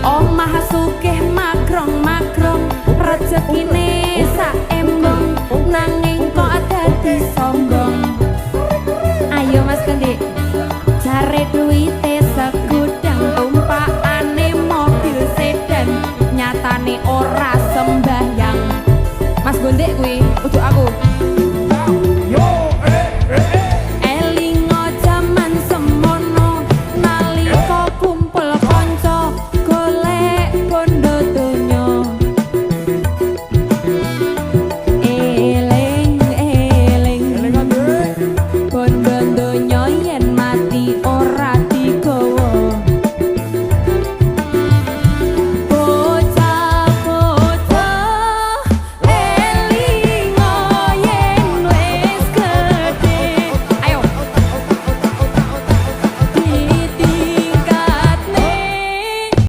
Omah sugih magrong-magrong, rezekine sak embong, nanging kok dadi sombong. Ayo, Mas Kondi. Jare duwite segudang, tumpakane mobil sedan, nyatane ora.